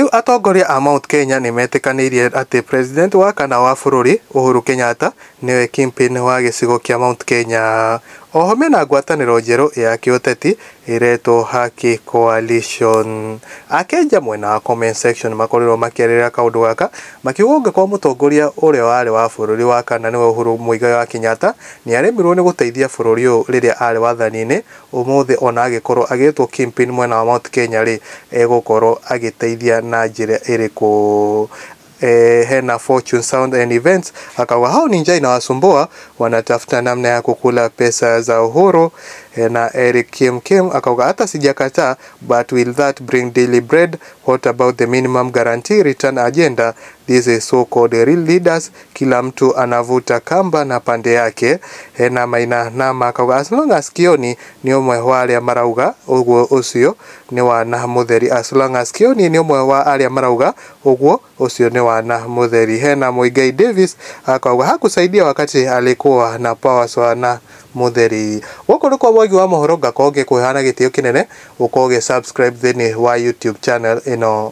Rĩu atongoria a Mount Kenya nĩmetĩkanĩirie atĩ President wa kana wa bũrũri Uhuru Kenyatta nĩwe kingpin wa gĩcigo kĩa Mount Kenya. Oho mena ngwatanĩro njerũ ya kĩũteti ĩretwo Haki Coalition. Akenya mwena wa comment section makorirwo makĩarĩrĩra kaũndũ gaka makiuga ũngĩkorwo mũtongoria ũrĩa warĩ wa bũrũri wa kana nĩwe Uhuru Muigai wa Kenyatta nĩaremirwo nĩ gũteithia bũrũri ũyũ rĩrĩa arĩ wathani-inĩ, ũmũthĩ ona angĩkorwo agĩtwo kingpin mwena wa Mount Kenya rĩ, egũkorwo agĩteithia na njĩra ĩrĩkũ? Hena Fortune Sound and Events akauga hao ni njaa inawasumbua, wanatafuta namna ya kukula pesa za Uhuru. Na Eric Kim Kim akauga hata sijakataa, but will that bring daily bread? What about the minimum guarantee return agenda? This is so called real leaders, kila mtu anavuta kamba na pande yake. Na Maina Nama akauga as long as Kioni ni ũmwe wa arĩa marauga ũguo ũcio nĩ wana mũtheri. As long as Kioni nĩ ũmwe wa arĩa marauga ũguo ũcio nĩ wana mũtheri. Hena Muigai Davis akauga hakusaidia wakati alikuwa na powers wana mũtheri. Gũkũ nĩ kwa Mwangi wa mohoro, ngakorwo ngĩkũheana gĩtĩo kĩnene ũkorwo ũgĩ subscribe thĩinĩ wa YouTube channel ĩno.